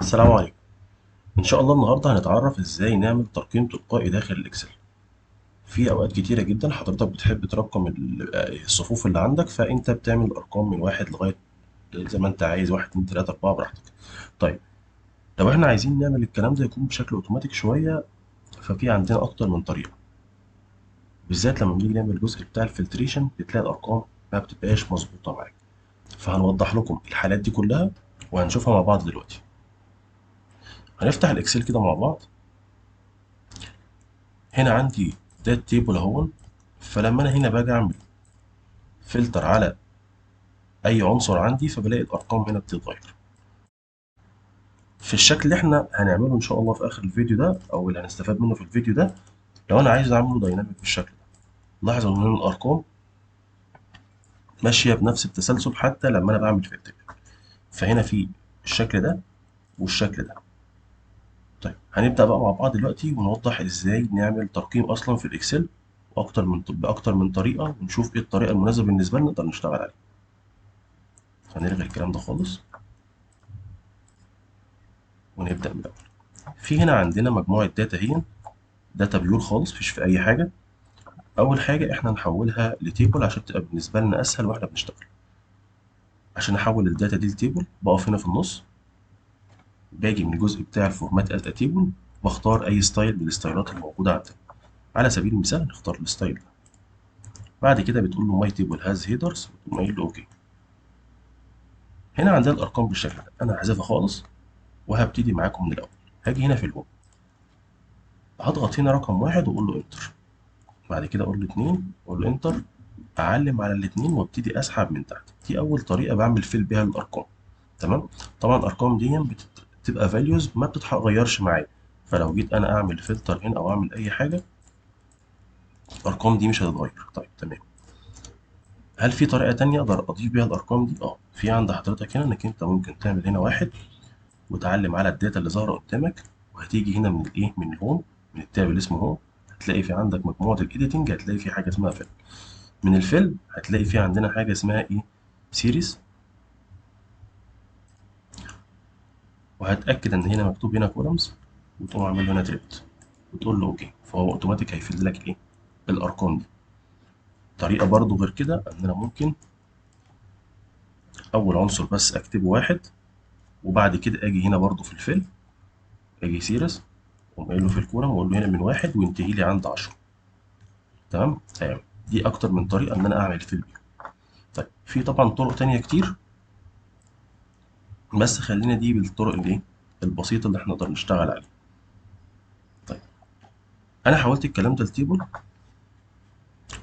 السلام عليكم. ان شاء الله النهارده هنتعرف ازاي نعمل ترقيم تلقائي داخل ال Excel. في اوقات كتيرة جدا حضرتك بتحب ترقم الصفوف اللي عندك، فانت بتعمل ارقام من واحد لغاية زي ما انت عايز، 1 2 3 4 براحتك. طيب لو احنا عايزين نعمل الكلام ده يكون بشكل اوتوماتيك شوية، ففي عندنا اكتر من طريقه، بالذات لما بنيجي نعمل الجزء بتاع ال filtration بتلاقي الارقام ما بتبقاش مظبوطة معاك. فهنوضح لكم الحالات دي كلها وهنشوفها مع بعض دلوقتي. هنفتح ال Excel كده مع بعض. هنا عندي data table اهو، فلما انا هنا باجي اعمل فلتر على اي عنصر عندي فبلاقي الارقام هنا بتتغير. في الشكل اللي احنا هنعمله ان شاء الله في اخر الفيديو ده، او اللي هنستفاد منه في الفيديو ده، لو انا عايز اعمله dynamic بالشكل ده، لاحظ ان الارقام ماشية بنفس التسلسل حتى لما انا بعمل فلتر. فهنا في الشكل ده والشكل ده. طيب هنبدأ بقى مع بعض دلوقتي ونوضح ازاي نعمل ترقيم اصلا في ال Excel باكتر من طريقه، ونشوف ايه الطريقة المناسبة بالنسبة لنا نقدر نشتغل عليها. هنلغي الكلام ده خالص ونبدأ من الاول. في هنا عندنا مجموعة data، هي data pure خالص مفيش في اي حاجة. اول حاجة احنا نحولها ل table عشان تبقى بالنسبة لنا اسهل واحنا بنشتغل. عشان احول ال data دي ل table بقف هنا في النص، باجي من الجزء بتاع ال format as a table واختار اي style من الستايلات الموجودة عندنا. على سبيل المثال نختار ال style ده. بعد كده بتقول له my table has headers وتقوم قايل له okay. هنا عندنا الارقام بالشكل ده، انا هحذفها خالص وهبتدي معاكم من الاول. هاجي هنا في ال home هضغط هنا رقم 1 واقول له enter، بعد كده اقول له 2 واقول له enter، اعلم على الاثنين وابتدي اسحب من تحت. دي اول طريقه بعمل fill بيها الارقام. تمام؟ طبعا الارقام دي بتبقى values ما بتتغيرش معايا، فلو جيت انا اعمل فلتر هنا او اعمل اي حاجة الارقام دي مش هتتغير. طيب تمام. هل في طريقه تانية اقدر اضيف بيها الارقام دي؟ في عند حضرتك هنا انك انت ممكن تعمل هنا 1 وتعلم على ال data اللي ظاهره قدامك، وهتيجي هنا من الايه، من ال home، من ال tab اللي اسمه home، هتلاقي في عندك مجموعة ال editing، هتلاقي في حاجة اسمها fill. من ال fill هتلاقي في عندنا حاجة اسمها ايه، series، وهتأكد ان هنا مكتوب هنا columns، وتقوم عامل له هنا trimmed وتقول له okay، فهو اوتوماتيك هي fill لك ايه الارقام دي. طريقه برضو غير كده ان انا ممكن اول عنصر بس اكتبه 1، وبعد كده اجي هنا برضو في ال fill اجي series واقوم قايل له في ال column واقول له هنا من 1 وينتهي لي عند 10. تمام؟ تمام. دي اكتر من طريقه ان انا اعمل fill بيها. طيب في طبعا طرق تانية كتير، بس خلينا دي بالطرق اللي ايه البسيطة اللي احنا نقدر نشتغل عليها. طيب انا حولت الكلام ده ل table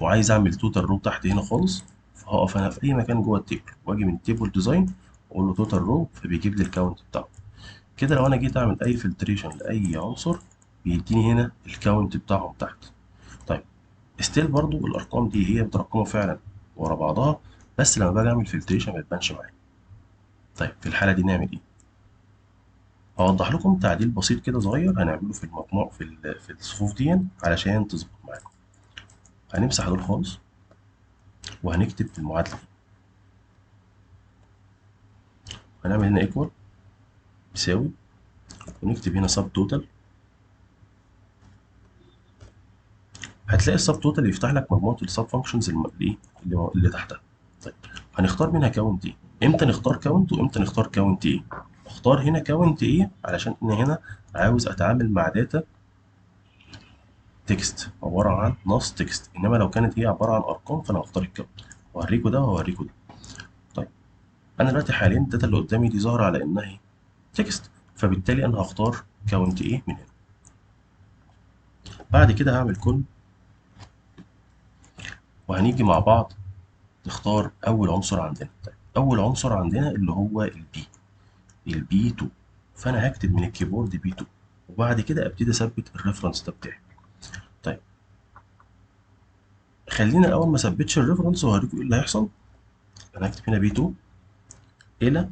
وعايز اعمل total row تحت هنا خالص، فهقف انا في اي مكان جوه ال table واجي من table design واقول له total row، فبيجيب لي ال count بتاعه. كده لو انا جيت اعمل اي filtration لاي عنصر بيديني هنا ال count بتاعهم تحت. طيب still برضو الارقام دي هي مترقمه فعلا ورا بعضها، بس لما باجي اعمل filtration ما بتبانش معايا. طيب في الحالة دي نعمل ايه؟ هوضح لكم تعديل بسيط كده صغير هنعمله في المجموع في الصفوف دي علشان تظبط معاكم. هنمسح دول خالص وهنكتب المعادلة دي. هنعمل هنا equal يساوي، ونكتب هنا subtotal. هتلاقي ال subtotal يفتح لك مجموعة ال sub functions اللي تحتها. طيب هنختار منها count A. امتى نختار count وامتى نختار count A؟ اختار هنا count A علشان انا هنا عاوز اتعامل مع data text عبارة عن نص text، انما لو كانت هي عبارة عن ارقام فانا هختار ال count. وهوريكوا ده وهوريكوا ده. طيب انا دلوقتي حاليا ال data اللي قدامي دي ظاهره على انها ايه text، فبالتالي انا هختار count A من هنا. بعد كده هعمل colon، وهنيجي مع بعض نختار اول عنصر عندنا. طيب اول عنصر عندنا اللي هو ال B، ال B 2، فانا هكتب من ال keyboard B 2، وبعد كده ابتدي اثبت ال reference ده بتاعي. طيب خلينا الاول ما اثبتش ال reference وهوريكم ايه اللي هيحصل. انا هكتب هنا B 2 الى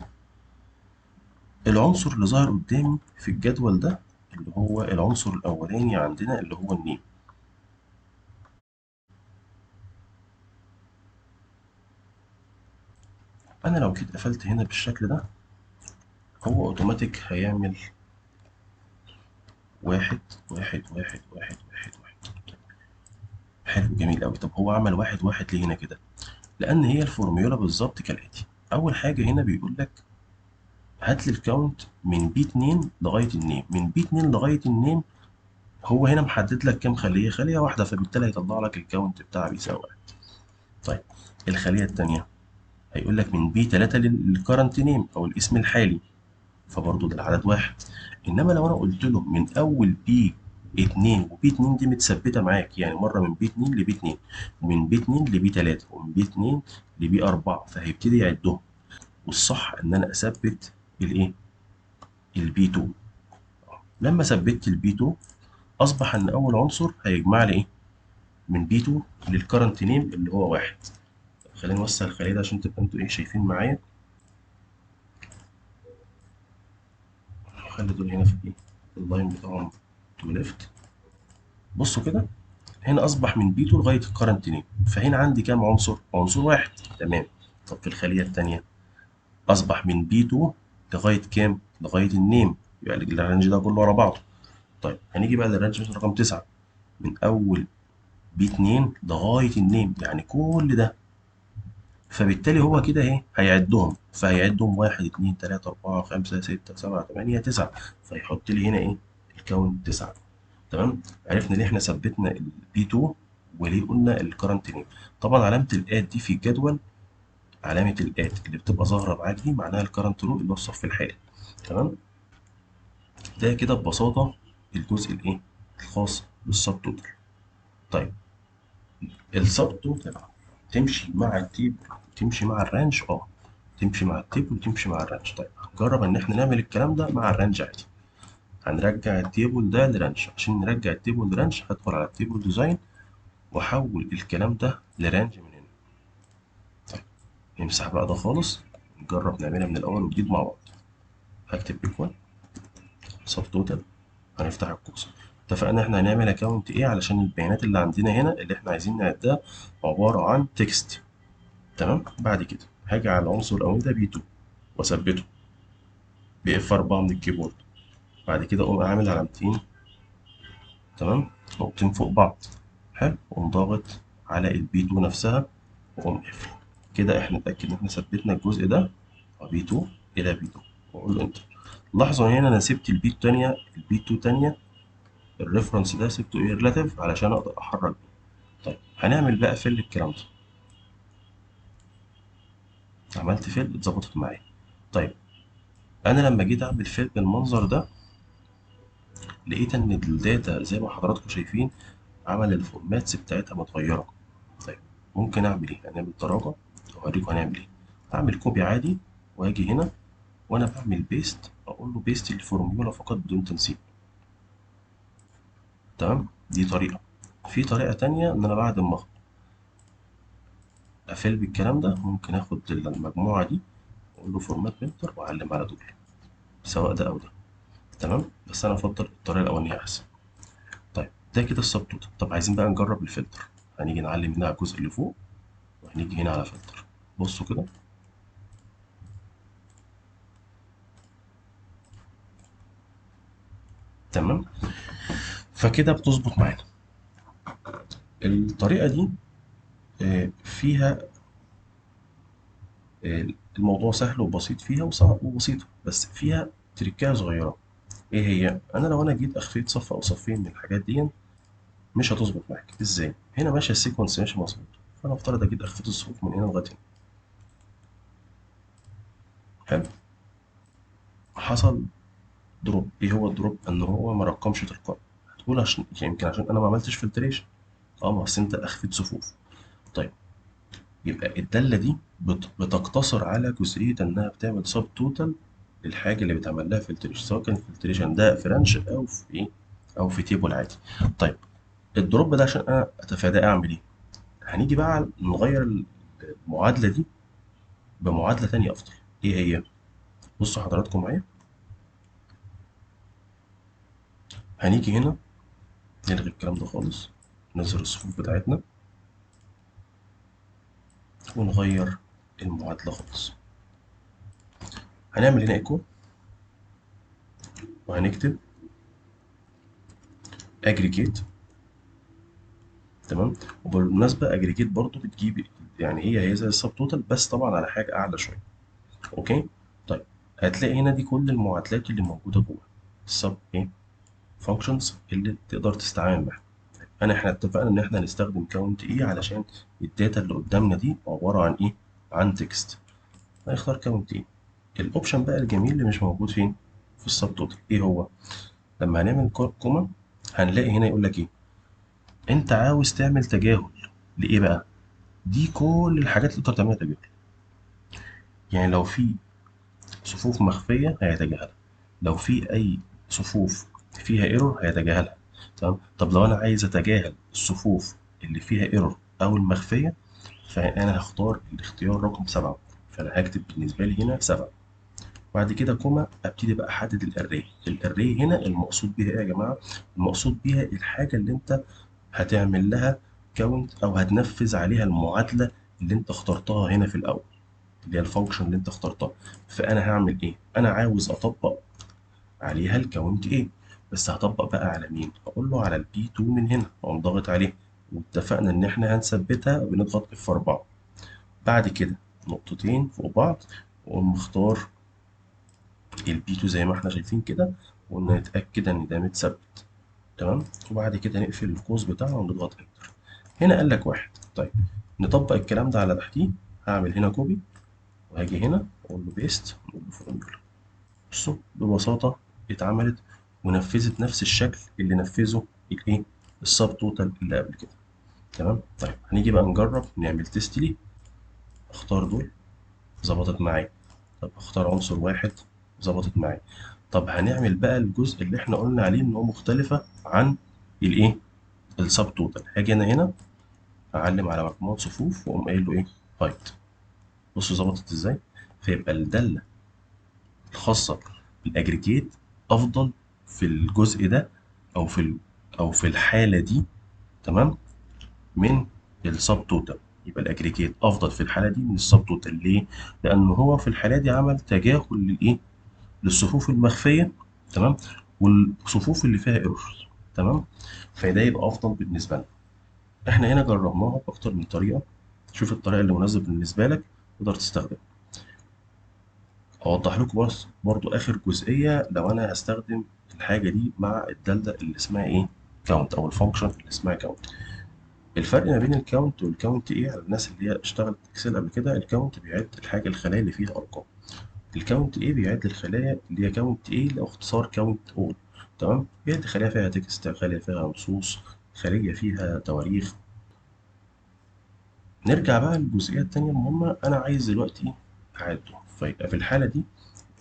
العنصر اللي ظاهر قدامي في الجدول ده اللي هو العنصر الاولاني عندنا اللي هو ال name. انا لو جيت قفلت هنا بالشكل ده هو اوتوماتيك هيعمل 1 1 1 1 1 1. حلو جميل قوي. طب هو عمل 1 1 ليه هنا كده؟ لان هي الفورميولا بالظبط كالاتي. اول حاجة هنا بيقول لك هات لي ال count من B 2 لغاية ال name، من B 2 لغاية ال name هو هنا محدد لك كام خليه؟ خليه واحدة، فبالتالي هيطلع لك ال count بتاعها بيساوي 1. طيب الخلية الثانية هيقول لك من B 3 لل current name او الاسم الحالي، فبرضه ده العدد 1. انما لو انا قلت له من اول B 2، و B 2 دي متثبته معاك، يعني مرة من B 2 ل B 2، ومن B 2 ل B 3، ومن B 2 ل B 4، فهيبتدي يعدهم. والصح ان انا اثبت الايه؟ ال B 2. لما ثبتت ال B 2 اصبح ان اول عنصر هيجمع لي ايه؟ من B 2 لل current name اللي هو 1. خلينا نوسع الخلية ده عشان تبقى انتوا ايه شايفين معايا. خلي دول هنا في ايه؟ ال line بتاعهم to left. بصوا كده، هنا اصبح من B 2 لغاية ال current name، فهنا عندي كام عنصر؟ عنصر 1. تمام. طب في الخلية الثانية اصبح من B 2 لغاية كام؟ لغاية ال name، يبقى ال range ده كله ورا بعضه. طيب هنيجي بقى لل range رقم 9، من اول B 2 لغاية ال name، يعني كل ده. فبالتالي هو كده اهي هيعدهم، فهيعدهم 1 2 3 4 5 6 7 8 9، فيحط لي هنا ايه؟ ال count 9. تمام. عرفنا ليه احنا ثبتنا ال B 2 وليه قلنا ال current name. طبعا علامة ال at دي في الجدول، علامة ال at اللي بتبقى ظاهره معاك دي معناها ال current row اللي هو الصف الحالي. تمام. ده كده ببساطة الجزء الايه؟ الخاص بال subtotal. طيب ال subtotal تمشي مع ال table، تمشي مع ال range، تمشي مع ال table وتمشي مع ال range. طيب هنجرب ان احنا نعمل الكلام ده مع ال range عادي. هنرجع ال table ده ل range. عشان نرجع ال table ل range هدخل على ال table design واحول الكلام ده ل range من هنا. طيب نمسح بقى ده خالص، نجرب نعملها من الاول وجديد مع بعض. هكتب equal subtotal، هنفتح القوس. اتفقنا احنا هنعمل count ايه علشان البيانات اللي عندنا هنا اللي احنا عايزين نعدها عبارة عن text. تمام. بعد كده هاجي على العنصر الاولاني ده B 2 واثبته ب F 4 من ال keyboard. بعد كده اقوم اعمل علامتين، تمام، نقطتين فوق بعض. حلو. واقوم ضاغط على ال B 2 نفسها واقوم قافل. كده احنا اتاكد ان احنا ثبتنا الجزء ده B 2 الى B 2، واقول له enter. لاحظوا هنا انا سبت ال B الثانية، ال B 2 ثانية، ال reference ده سبته ايه؟ relative علشان اقدر احرك بيه. طيب هنعمل بقى fill الكلام ده. عملت fill اتظبطت معايا. طيب انا لما جيت اعمل fill بالمنظر ده لقيت ان ال data زي ما حضراتكم شايفين عمل ال formats بتاعتها متغيرة. طيب ممكن اعمل ايه؟ هنعمل تراجع واوريكم هنعمل ايه. هعمل copy عادي واجي هنا وانا بعمل paste اقول له paste ال formula فقط بدون تنسيق. تمام. دي طريقه. في طريقه تانية ان انا بعد ما ا fill بالكلام ده ممكن اخد المجموعة دي واقول له format painter واعلم على دول سواء ده او ده. تمام. بس انا افضل الطريقة الاولانية احسن. طيب ده كده ال subtotal. طب عايزين بقى نجرب الفلتر. هنيجي نعلم هنا على الجزء اللي فوق وهنيجي هنا على فلتر. بصوا كده، تمام. فكده بتظبط معانا. الطريقة دي فيها الموضوع سهل وبسيط فيها وبسيطة، بس فيها تريكايه صغيرة. ايه هي؟ انا لو انا جيت اخفيت صف او صفين من الحاجات دي مش هتظبط معاك. ازاي؟ هنا ماشية ال sequence ماشي مظبوط، فانا افترض اجيب اخفيت الصفوف من هنا لغاية هنا. حلو. حصل drop. ايه هو ال drop؟ ان هو ما رقمش تلقائي. هتقول عشان يمكن عشان انا ما عملتش filtration. بس انت اخفيت صفوف. طيب يبقى الدالة دي بتقتصر على جزئية انها بتعمل subtotal للحاجة اللي بتعمل لها filtration، سواء كان ال filtration ده في range او في ايه او في table عادي. طيب ال drop ده عشان انا اتفاداه اعمل ايه؟ هنيجي بقى نغير المعادلة دي بمعادله ثانية افضل. ايه هي؟ بصوا حضراتكم معايا. هنيجي هنا نلغي الكلام ده خالص، نظهر الصفوف بتاعتنا ونغير المعادلة خالص. هنعمل هنا equal وهنكتب aggregate. تمام. وبالمناسبة aggregate برضو بتجيب، يعني هي زي ال subtotal بس طبعا على حاجة اعلى شوية. okay. طيب هتلاقي هنا دي كل المعادلات اللي موجودة جوه ال sub ايه functions اللي تقدر تستعامل معاها. احنا اتفقنا ان احنا هنستخدم count A علشان ال data اللي قدامنا دي عبارة عن ايه؟ عن text. هنختار count A. ال option بقى الجميل اللي مش موجود فين؟ في ال subtotal. ايه هو؟ لما هنعمل comma هنلاقي هنا يقول لك ايه؟ انت عاوز تعمل تجاهل لايه بقى؟ دي كل الحاجات اللي تقدر تعملها تجاهل. يعني لو في صفوف مخفية هيتجاهلها، لو في اي صفوف فيها error هيتجاهلها. تمام. طب لو انا عايز اتجاهل الصفوف اللي فيها error او المخفيه، فانا هختار الاختيار رقم 7، فانا هكتب بالنسبة لي هنا 7. بعد كده comma، ابتدي بقى احدد ال array. ال array هنا المقصود بيها ايه يا جماعة؟ المقصود بيها الحاجة اللي انت هتعمل لها count او هتنفذ عليها المعادلة اللي انت اخترتها هنا في الاول، اللي هي ال function اللي انت اخترتها. فانا هعمل ايه؟ انا عاوز اطبق عليها ال count A، بس هطبق بقى على مين؟ هقول له على ال B 2 من هنا، واقوم ضاغط عليه، واتفقنا ان احنا هنثبتها بنضغط F 4. بعد كده نقطتين فوق بعض، واقوم مختار ال B 2 زي ما احنا شايفين كده، ونتاكد ان ده متثبت. تمام. وبعد كده نقفل القوس بتاعنا ونضغط enter. هنا قال لك 1. طيب نطبق الكلام ده على تحتيه. هعمل هنا copy وهاجي هنا واقول له paste ونقول له فورمولا. بصوا ببساطة اتعملت ونفذت نفس الشكل اللي نفذه الايه؟ ال subtotal اللي قبل كده. تمام. طيب هنيجي بقى نجرب نعمل test ليه. اختار دول، ظبطت معايا. طب اختار عنصر واحد، ظبطت معايا. طب هنعمل بقى الجزء اللي احنا قلنا عليه ان هو مختلفة عن الايه؟ ال subtotal. هاجي انا هنا اعلم على مجموعة صفوف واقوم قايل له ايه؟ hide. بصوا ظبطت ازاي. فيبقى الدالة الخاصة بال aggregate افضل في الجزء ده او في الحالة دي، تمام، من ال subtotal. يبقى ال aggregate افضل في الحالة دي من ال subtotal. ليه؟ لان هو في الحالة دي عمل تجاهل للايه؟ للصفوف المخفيه، تمام، والصفوف اللي فيها errors. تمام. فده يبقى افضل بالنسبة لنا. احنا هنا جربناها باكتر من طريقه، شوف الطريقة اللي مناسبة بالنسبة لك تقدر تستخدمها. اوضح لكم بس برضو اخر جزئية، لو انا هستخدم الحاجة دي مع الدالة اللي اسمها ايه؟ count، او ال function اللي اسمها count. الفرق ما بين ال count وال count A على الناس اللي هي اشتغلت Excel قبل كده، ال count بيعد الحاجة الخلايا اللي فيها ارقام، ال count A بيعد الخلايا اللي هي count A اللي هو اختصار count all. تمام. بيعد خلايا فيها text، خلايا فيها نصوص، خليه فيها تواريخ. نرجع بقى للجزئيه التانية المهمة، انا عايز دلوقتي اعده. فيبقى في الحالة دي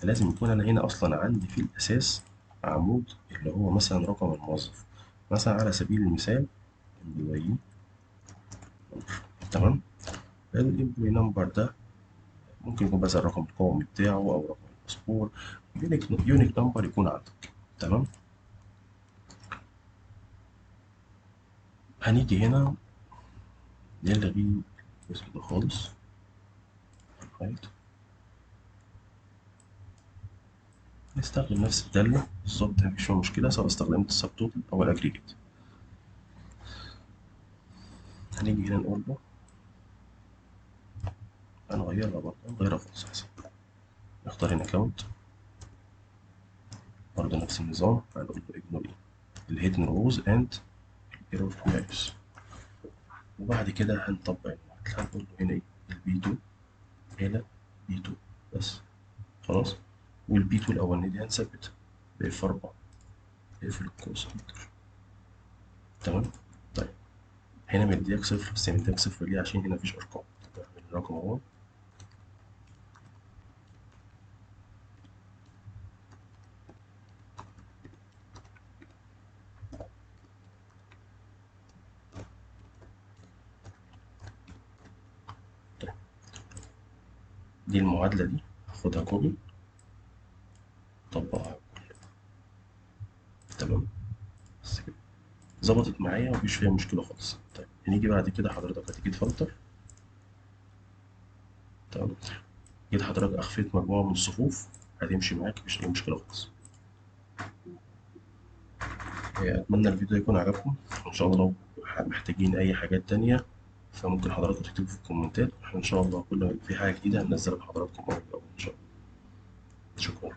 لازم يكون انا هنا اصلا عندي في الاساس عمود اللي هو مثلا رقم الموظف، مثلا على سبيل المثال employee number. تمام. ال employee number ده ممكن يكون مثلا الرقم القومي بتاعه او رقم الباسبور، unique number يكون عندك. تمام. هنيجي هنا نلغي الجزء ده خالص. نستخدم نفس الدالة بالظبط، مفيش فيها مشكلة سواء استخدمت ال subtotal أو ال aggregate. هنيجي هنا نقول له هنغيرها برضه، نغيرها خالص أحسن. نختار هنا count برضه نفس النظام، هنقول له ignore ايه؟ ال hidden rows and error values. وبعد كده هنطبق المعادلة، هنقول له هنا ايه؟ ال B 2 هنا B 2 بس خلاص. وال B 2 الاولاني دي هنثبتها ب F 4، اقفل القوس enter. تمام. طيب هنا مديك صفر، بس مديك صفر ليه؟ عشان هنا مفيش ارقام. طب اعمل الرقم اهو، طيب دي المعادلة دي هاخدها copy طبقها كلها. تمام بس كده ظبطت معايا ومفيش فيها مشكلة خالص. طيب هنيجي بعد كده حضرتك هتيجي تفلتر. تمام. جيت حضرتك اخفيت مجموعة من الصفوف، هتمشي معاك مفيش اي مشكلة خالص. اتمنى الفيديو يكون عجبكم، وان شاء الله لو محتاجين اي حاجات تانية فممكن حضراتكم تكتبوا في الكومنتات، واحنا ان شاء الله كل ما في حاجة جديدة هننزلها لحضراتكم اول باول ان شاء الله. شكرا.